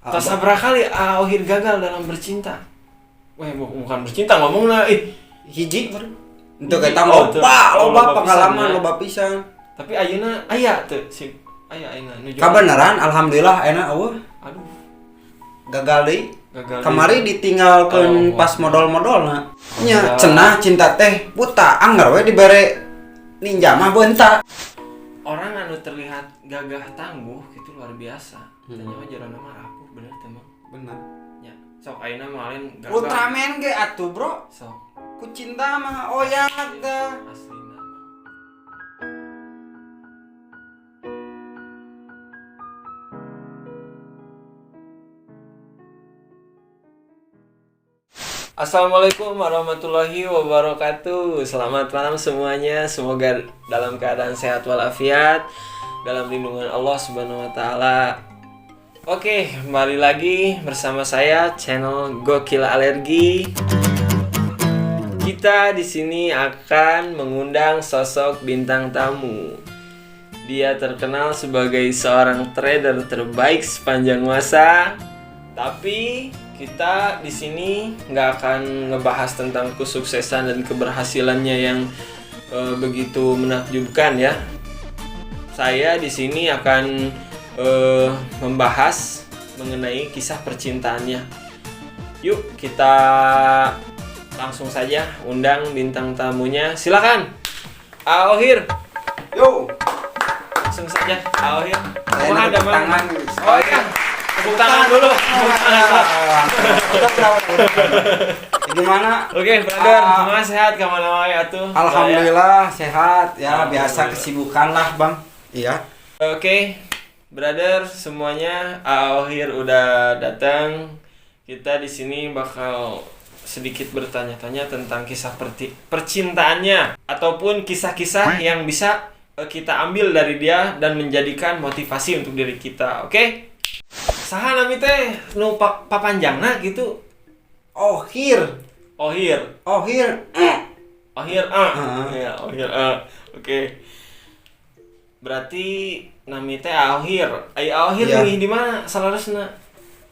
Tak sabaraha kali Aohir gagal dalam bercinta. Weh, bukan bercinta ngomongna ih. Hiji baru. Untuk Hiji. eta Oh, teu. loba, Oh, loba loba pengalaman pisan, ya. Loba pisan. Tapi ayeuna aya teu si aya ayeuna nuju. Kabeneran alhamdulillah enak eueuh. Aduh, Gagal deui. Gagal. Kamari ditinggalkeun Oh. pas modal-modalna. Nya Alhamdulillah. cenah cinta teh buta, anggar we dibere ninja mah beunta. Orang anu terlihat gagah tangguh itu luar biasa. Tanya mah jerona mah rapuh, bener teh mah. Bener. Nya, sok ayeuna mah lain gagal. Ultraman ge atuh, Bro. Sok Ku cinta mah oyak dah. Aslina. Assalamualaikum warahmatullahi wabarakatuh. Selamat malam semuanya. Semoga dalam keadaan sehat walafiat, dalam lindungan Allah Subhanahu wa taala. Oke, kembali lagi bersama saya channel Gokil Alergi. Kita di sini akan mengundang sosok bintang tamu. Dia terkenal sebagai seorang trader terbaik sepanjang masa. Tapi kita di sini nggak akan ngebahas tentang kesuksesan dan keberhasilannya yang begitu menakjubkan ya. Saya di sini akan membahas mengenai kisah percintaannya. Yuk kita langsung saja undang bintang tamunya. Silakan. Aohir, Yo, langsung saja Aohir. saya Kumaha tepuk damang? tangan. Oh iya. Tepuk tangan dulu. Tepuk tangan. Udah, udah. Gimana? Oke, brother, Ah. semua sehat kemana wae atuh? Alhamdulillah sehat ya, biasa Alhamdulillah. kesibukan lah, Bang. Iya. Oke, brother, semuanya Aohir udah datang. Kita di sini bakal sedikit bertanya-tanya tentang kisah percintaannya ataupun kisah-kisah yang bisa kita ambil dari dia dan menjadikan motivasi untuk diri kita. Oke? Saha nami teh nu papanjangna gitu? Ohir. Ohir. Ohir. Ohir ah. Heeh. Ya, Ohir ah. Oke. Berarti nami teh Aohir. Ai Aohir Iya. nih di mana saleresna?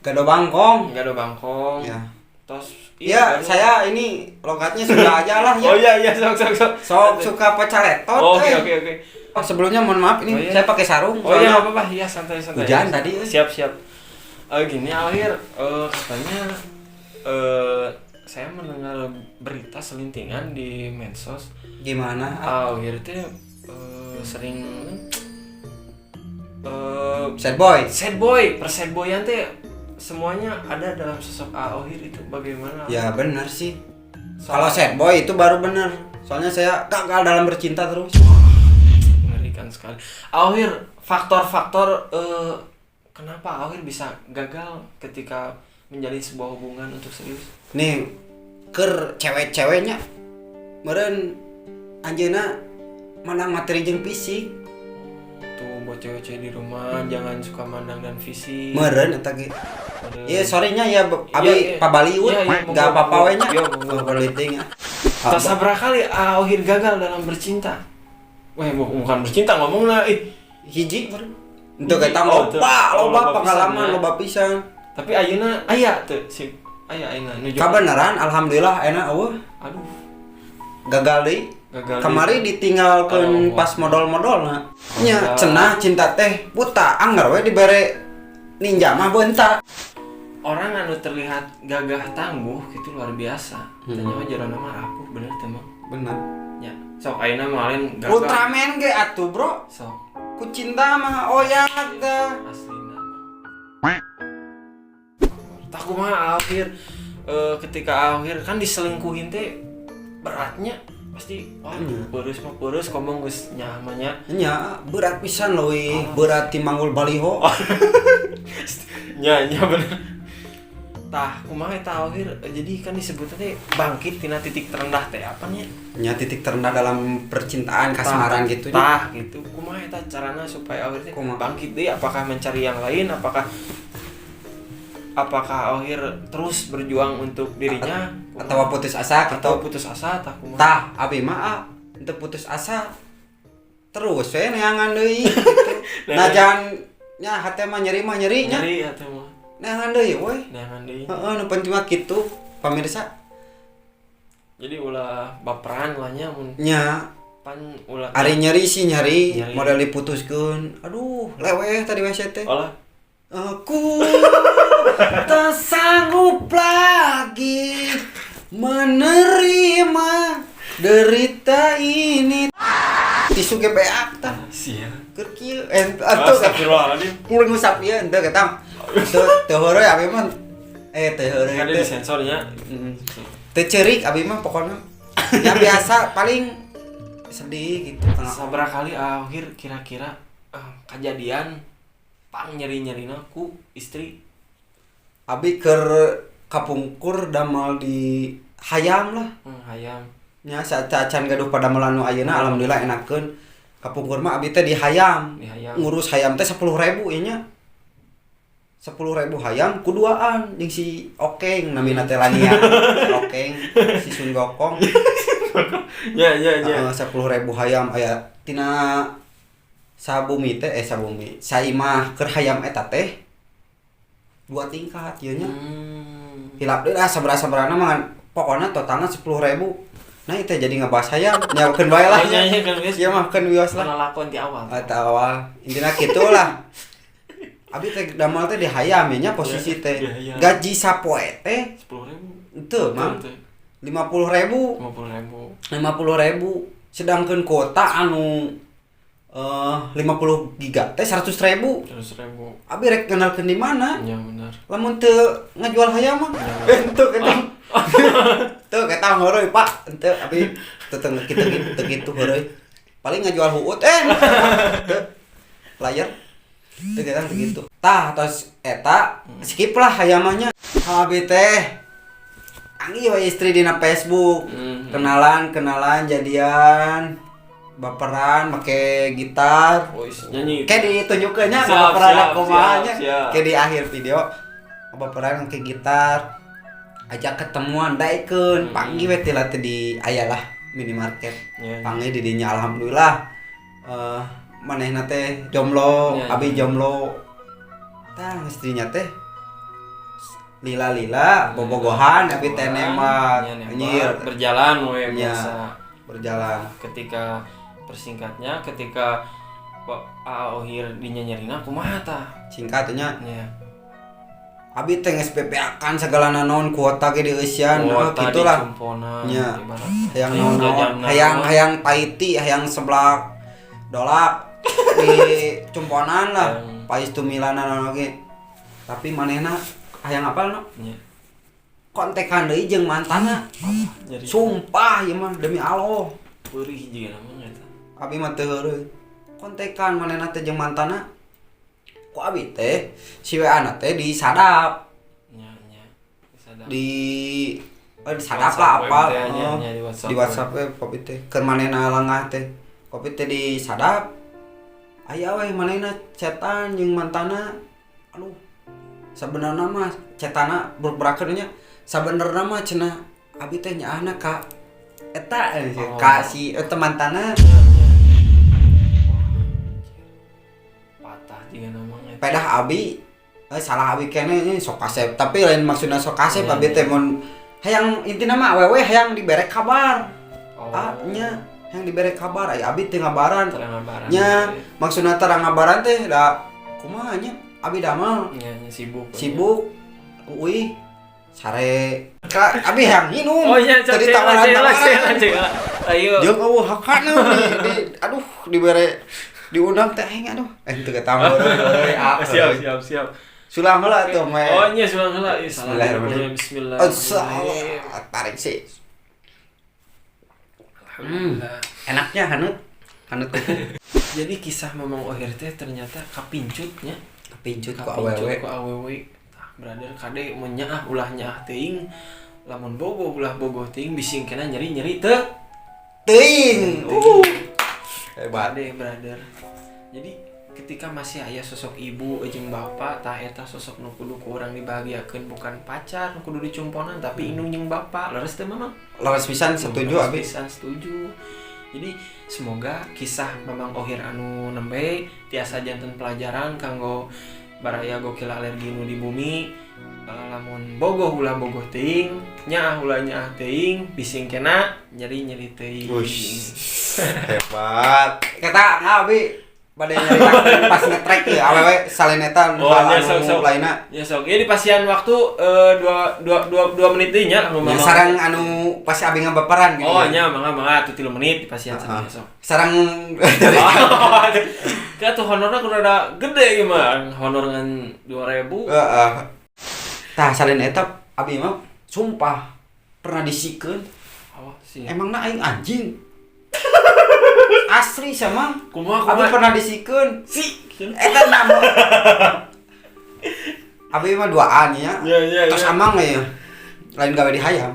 Gado Bangkong. Gado Bangkong. Ya. Tos Iya, baru. saya ini logatnya sudah aja lah ya. Oh iya iya, sok sok sok. Sok suka pecaletot. Oh, oke eh. oke oke. Oh, sebelumnya mohon maaf ini Oh, iya. saya pakai sarung. Oh iya, soalnya nggak apa-apa. Iya, santai santai. Hujan tadi, eh. Siap siap. Gini Akhir, katanya saya mendengar berita selintingan di medsos. Gimana? Akhir itu sering Sad boy. sad boy, persad boyan teh semuanya ada dalam sosok Aohir itu bagaimana? Ya benar sih. Kalau sad boy itu baru benar. Soalnya saya gagal dalam bercinta terus. Mengerikan sekali. Aohir, faktor-faktor kenapa Aohir bisa gagal ketika menjalin sebuah hubungan untuk serius? Nih, ker cewek-ceweknya meren anjeuna mandang materi jeung fisik. Tuh buat cewek-cewek di rumah jangan suka mandang dan fisik. Meren eta ge. Meren. Iya, sorry nya ya abi Iya, iya. pabaliut, Iya, iya, monggo, enggak apa-apa we nya. Iya, monggo. Pabaliuting ya. Tak sabaraha kali Aohir gagal dalam bercinta. Weh, bukan bercinta ngomongna ih. Hiji baru. Untuk Hiji. eta Oh, teu. loba, Oh, loba loba pengalaman pisan, ya. loba pisan. Tapi ayeuna aya teu si aya ayeuna nuju. Kabeneran alhamdulillah enak eueuh. Aduh, Gagal deui. gagal. Kamari ditinggalkeun Oh. pas modal-modalna. Nya Alhamdulillah. cenah cinta teh buta, anggar we dibere ninja mah beunta. Orang anu terlihat gagah tangguh itu luar biasa. Tanya mah jerona mah rapuh, bener teh mah. Bener. Nya, sok ayeuna mah lain gagal. Ultraman ge atuh, Bro. Sok Ku cinta mah oyak dah. aslina mah. Tah kumaha akhir ketika akhir kan diselingkuhin teh beratnya pasti wah peurus mah peurus ngomong geus nyamannya. Nya berat pisan leuwih, berat timanggul baliho. Nya nya bener. Tah kumaha eta akhir jadi kan disebutnya teh bangkit tina titik terendah teh apa nya? Nya titik terendah dalam percintaan kasmaran gitu nya. Tah gitu kumaha eta carana supaya akhir teh Kumaha? bangkit deui, apakah mencari yang lain, apakah apakah akhir terus berjuang untuk dirinya Atau putus asa gitu. atau putus asa tah kumaha? Tah, abi mah ah, untuk putus asa terus we neangan deui gitu. Nah, jangan nya hate mah nyeri mah nyeri nya. Nyeri atuh mah. Neangan deui we. Neangan deui. Heeh, nu penting mah kitu pamirsa. Jadi ulah baperan lah nya mun Nya, pan ulah. Ari nyeri sih nyeri, Nyeri. Model diputuskeun. Aduh, leweh tadi WC teh. Olah. Aku tak sanggup lagi menerima derita ini. Tisu ge beak tah. Sia. Keur kieu eh atuh Astagfirullahaladzim. Kuring ngusap ieu henteu ketang. Teu teu heureuy abi mah. Eh, teu heureuy Kan teh. di sensornya. Teu ceurik abi mah pokoknya. Yang biasa paling sedih gitu. Sabaraha kali akhir kira-kira kejadian pang nyeri-nyerina ku istri? Abi keur kapungkur damel di hayam lah. Hayam. Nya saat acan gaduh padamelan nu ayeuna, alhamdulillah enakeun. Kapungkur mah abi teh di hayam. Di hayam. Ngurus hayam teh 10.000 ieu nya. 10.000 hayam kuduaan jeung si Okeng, namina teh Lania. Si Okeng, si Sun Gokong. Ya ya ya. Heeh, 10.000 hayam aya tina sabumi teh, eh, sabumi. Saimah keur hayam eta teh dua tingkat ieu nya. Hilap deui lah sabaraha-sabarahna mah, pokokna totalna 10.000. Nah, itu jadi ngebahas hayam nya, keun bae lah. Oh, iya, iya, kan geus. Ieu mah keun wios lah. Pernah lakon di awal. Atau awal intinya gitulah. Abi teh damel teh di hayam nya, posisi teh Di hayam. Gaji sapoe teh 10.000. itu mah 50.000. 50.000. 50.000, sedangkan kuota anu 50 giga teh 100.000. 100.000. Abi rek kenalkeun di mana Ya benar. lamun teu ngajual hayam mah? Henteu kita teu kita heureuy, Pak, henteu abi teu teu kitu teu kitu heureuy, paling ngajual huut, eh, teu layar teu kita teu kitu tah. Tos eta skip lah hayam mah nya. Abi teh panggih we istri dina Facebook. Kenalan kenalan, jadian, baperan, make gitar. Oh, is- nyanyi. Kayak ditunjukkeun nya Siap, baperan siap, kumaha nya. siap, siap. Kayak di akhir video baperan make gitar, ajak ketemuan, daekeun, panggih we teh di aya lah minimarket. Panggih di dinya, alhamdulillah eh manehna teh jomblo, abi jomblo. Tah, istrinya teh lila-lila bobogohan, abi teh nembak. Ya, nembak. Anjir. Berjalan we biasa. Berjalan. Ketika persingkatnya, ketika Akhir dinyanyerina kumaha tah? Singkatnya, Ya. abi teh geus PPA-kan segala naon, kuota ge dieusian, oh, Kuota gitulah. dicumponan, Nya. ibarat. Hayang Hayang naon, jajan hayang naon. Hayang paiti, hayang seblak dolak di cumponan lah. Hayang. Pais tumilanan naon oge, tapi manehna hayang apa no? Nya. Kontekan deui jeung mantanna. Nyeri. Sumpah ieu mah demi Allah. Perih juga namanya eta. Abi mah teu heureuy. Kontekan manehna teh jeung mantanna ku abi teh si WA na teh disadap. Nya nya. Disadap. Di eh, disadap lah WhatsApp apa web teh, nya, oh, nya, di WhatsApp di WhatsApp we kopi teh keur manehna lengah teh kopi teh disadap, aya we manehna chatan jeung mantanna. Aduh, sabenerna mah chatana berberakeun nya, sabenerna mah cenah abi teh nyaahna ka eta eh, Oh. ka si eta mantanna. Nya, nya. Wah, anjir. Patah juga namanya eta. Pedah abi eh, salah abi kene ini sok kasep, tapi lain maksudna sok kasep. Iya, Abi iya. teh mun hayang intina mah awewe hayang dibere kabar. Oh. Ah, nya hayang dibere kabar, aya abi teu ngabaran. Terang ngabaran. Nya maksudna terang ngabaran teh da kumaha nya, abi damel. Nya, nya sibuk. Sibuk, uih sare ka abi hayang minum. Oh iya, tadi cek, tawaran cek, tawaran cek, cek. Ayo. jeung eueuh hakana di aduh dibere diundang teh aing, aduh eh teu ketang heureuy heureuy ah. Siap, siap, siap. Sulang heula tuh mah. Oh iya, sulang heula. Ih, salah. Bismillahirrahmanirrahim. Bismillahirrahmanirrahim. Salah, tarik sih. Alhamdulillah. Enaknya hanut. Hanut. Jadi kisah Mamang Ohir teh ternyata kapincutnya. Kepincut ku Kapincut awewe. ku awewe. Tah, brother, kade mun nyaah ulah nyaah teuing. Lamun bogoh ulah bogoh teuing, bising kena nyeri-nyeri teu. Teuing. Hebat. Kade brother. Jadi ketika masih aya sosok ibu jeung bapak, tah eta sosok nu kudu ku urang dibahagiakeun, bukan pacar nu kudu dicumponan, tapi indung jeung bapak. Leres teu, Mamang? Leres pisan, setuju Leres abi. pisan, setuju. Jadi semoga kisah Mamang Ohir anu nembe tiasa janten pelajaran kanggo Baraya Gokil Alergi nu di bumi, lamun bogoh ulah bogoh teuing, nyaah ulah nyaah teuing, bising kena nyeri nyeri teuing. Wush, hebat. Kata abi bade nyaritakeun pas ngetrek ya awewe salin eta Oh, hal nya, anu sok, sok. lainna. Ya sok, ieu di pasian waktu 2 2 2 2 menit deui nya anu Nya Mamang. sareng anu pas abi ngabaperan gitu. Oh nya, mangga mangga atuh 3 menit di pasian Heeh. sareng sok. Sareng Oh, kayak tuh honornya kudu rada gede gimana? Honor ngan 2000. Heeh. Tah salin eta abi mah sumpah pernah disikeun. Oh, sih. Emangna aing anjing. Asli sama. Kumaha Abi kumaha? pernah disikeun. Si. Eta nama. Abi mah duaan ya. Ya Terus ya. amang ya. Lain gawe di hayam.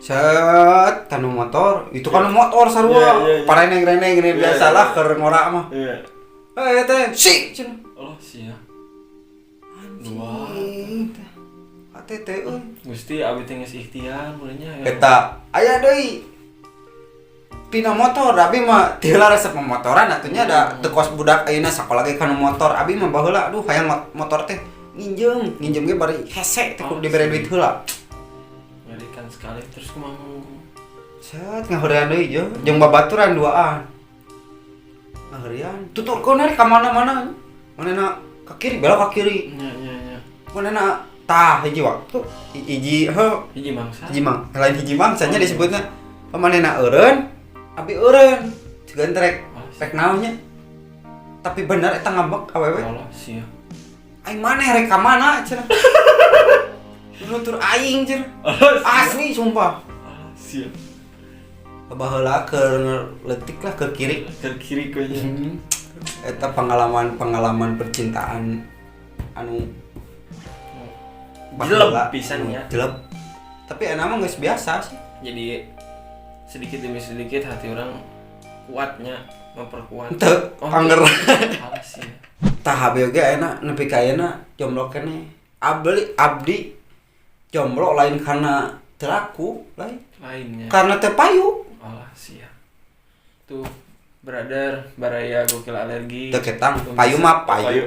Set kanu motor, itu kan motor sarua. Ya. Pareneng-reneng gini biasalah keur ngora mah. Iya. Eh teh si cenah. Oh, sih ya. Dua. Anjing teh. ATT euy. Gusti abi teh geus ikhtiar mulanya ya. Eta aya deui. Tina motor abi mah ti heula resep motoran atunya da teu kos budak ayeuna sakola ge kana motor. Abi mah baheula aduh hayang motor teh nginjem, nginjem ge bari hese teh kudu dibere duit heula. Mengerikan sekali, terus kumaha? Set ngahorean deui jeung jeung babaturan duaan. Ngahorean tuturkeun we ka mana-mana. Manehna ka kiri belok ka kiri. Nya nya nya. Manehna tah hiji waktu hiji heuh Hiji mangsa. Hiji mang, lain hiji mangsanya disebutna. Manehna eureun, abi eureun. Jiga rek rek naonnya. Tapi bener eta ngambek awewe. Allah sih ya. Aing maneh rek ka mana cenah. Nutur aing cenah. Asli sumpah. Allah sih. Baheula keur leutik lah ke kiri. Ke kiri kayaknya. Eta pengalaman-pengalaman percintaan anu Jelek baheula. pisan ya. Jelek. Tapi enak mah geus biasa sih. Jadi sedikit demi sedikit hati orang kuatnya memperkuat. Henteu, Oh, anger. Alah sih. Tah abi oge enak nepi ka ayeuna jomblo keneh. Abdi abdi jomblo lain karena teu laku, lain. Lainnya. Karena teu payu. Alah sih ya. Tuh, brother, baraya Gokil Alergi. Teu ketang, Tuh, payu bisa. mah payu.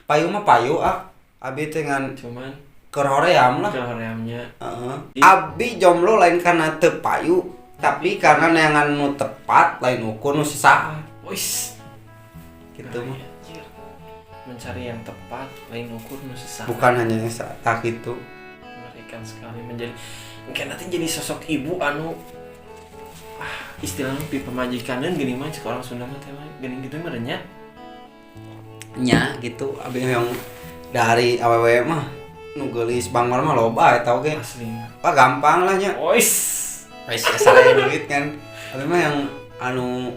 Payu mah payu ah. Abi teh ngan Cuman keur hoream lah. ke horeamnya. Heeh. Abi jomblo lain karena teu payu, tapi karena neangan nu tepat lain ukur nu sesaat Wis. gitu mah. Anjir. Mencari yang tepat, lain ukur nu sesaat. Bukan hanya yang saat gitu. Mengerikan sekali menjadi mungkin nanti jadi sosok ibu anu istilahnya pi pamajikannya gini mah cek orang Sunda mah teh mah gini gitu mah nya. Nya gitu abi yang dari awewe mah nu geulis bangor mah loba eta oge. Asli. Wah gampang lah nya. Ois. Wis asal aya duit kan. Abi mah yang anu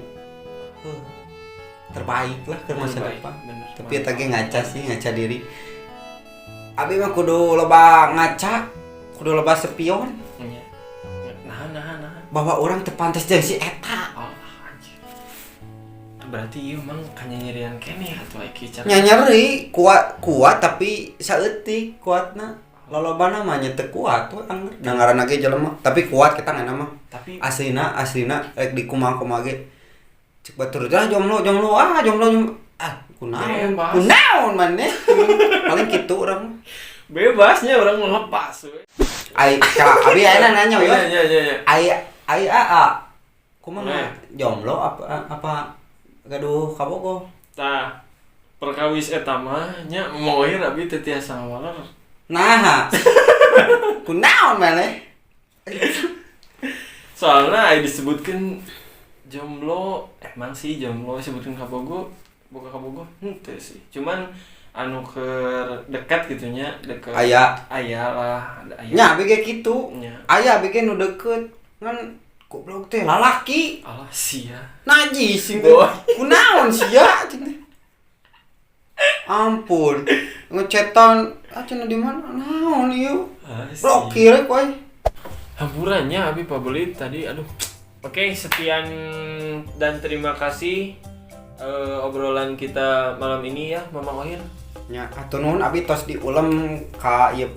terbaik lah ke masa Terbaik, depan. bener. Tapi eta ge ngaca sih, ngaca diri. Abi mah kudu loba ngaca, kudu loba spion Nya. Nah, nah, nah. bahwa orang teu pantes jeung si eta. Oh, anjir. Berarti ieu mang kanyanyerian keneh atuh aki cara. Nya nyeri, kuat kuat tapi saeutik kuatna. Lolobana mah nya teu kuat we angger. Da ngaranna ge jelema, tapi kuat kita ngana mah. Tapi Aslina aslina rek dikumaha-kumaha ge. Cek batur ah jomblo jomblo ah jomblo jomblo. Ah kunaon Bebas. kunaon maneh. Paling kitu urang mah. Bebasnya orang melepas we. Ai ka abi ayeuna nanya Iya, we. iya. Ai ai aa kumaha Eh. jomblo apa apa gaduh kabogoh? Tah, perkawis eta mah nya moir abi teu tiasa ngawaler. Nah. Kunaon maneh? Soalnya aya disebutkeun jomblo, emang sih jomblo disebutkeun kabogo, boga kabogo henteu sih. Cuman anu keur dekat gitu nya, deket. Aya. Aya lah, ada aya. Nya abi ge kitu. Nya. Aya abi ge nu deket ngan goblok teh lalaki. Alah sia. Najis sih. Boy. Kunaon sia cenah. Ampun. Ngecetan ah cenah di mana? Naon ieu? Ah, sia. Blokir we. Hampurannya abi pabelit tadi aduh. Oke, sekian dan terima kasih obrolan kita malam ini ya, Mama Ohir. Nya atuh nuhun abi tos diulem ka ieu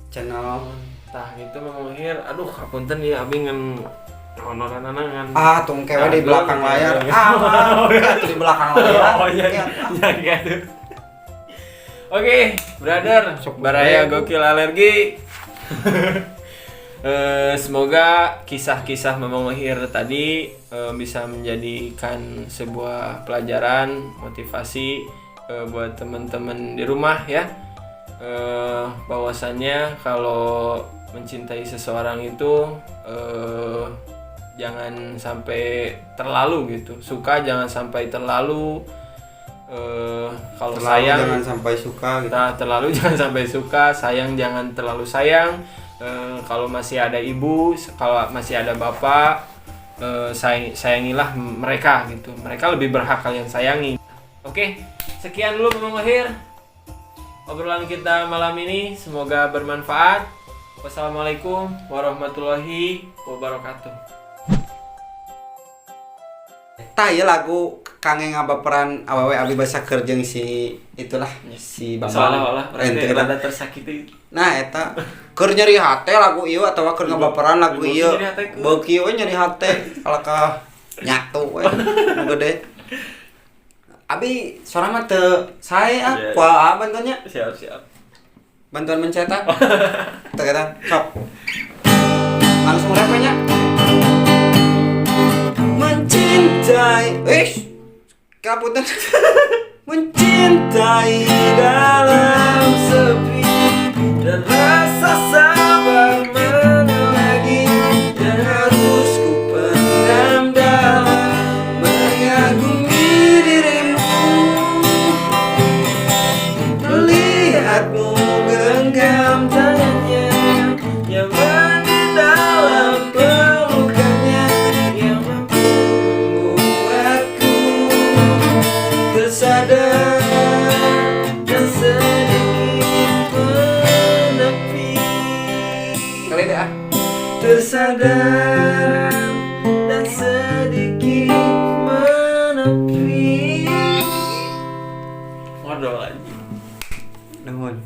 channel. Tah gitu Mama Ohir. Aduh, hapunten ya abi ngan honoranana ngan. Ah, tong kewe di Aduh, belakang layar. iya. Ah, atuh di belakang layar. Oh iya. Ya, Ya gitu. Oke, brother, Baraya Gokil Alergi. Semoga kisah-kisah Mamang Mahir tadi bisa menjadikan sebuah pelajaran, motivasi buat teman-teman di rumah ya. Bahwasannya kalau mencintai seseorang itu jangan sampai terlalu gitu. Suka jangan sampai terlalu, kalau Terlalu sayang jangan sampai suka gitu. Nah, terlalu jangan sampai suka, sayang jangan terlalu sayang. Kalau masih ada ibu, kalau masih ada bapak, sayangilah mereka gitu. Mereka lebih berhak kalian sayangi. Oke, sekian dulu Mamang Mahir. Obrolan kita malam ini semoga bermanfaat. Wassalamualaikum warahmatullahi wabarakatuh. Tah, ieu lagu kangge ngabaperan awewe abi basa keur jeung si itulah, si Bambang. Seolah-olah berarti Ente lah. Rada tersakiti. Nah, eta keur nyeri hate lagu ieu atawa keur ngabaperan lagu Beuki ieu. Nyeri hate ku. Beuki we nyeri hate kalakah nyatu we nu gede. Abi suara mah teu sae ah, Iya. ku aa bantuannya. Siap, siap. Bantuan mencetak. Teu eta, sok. Langsung rap nya. Mencintai, eh, kapunten. Mencintai Dalam sepi dan rasa sabar mana lagi yang harus ku pendam dalam mengagumi dirimu, melihatmu genggam tangannya nyaman di dalam pelukannya yang mampu membuatku tersadar dan sedikit menepi. Kali deh ah. Tersadar dan sedikit menepi. Waduh lagi. Nuhun.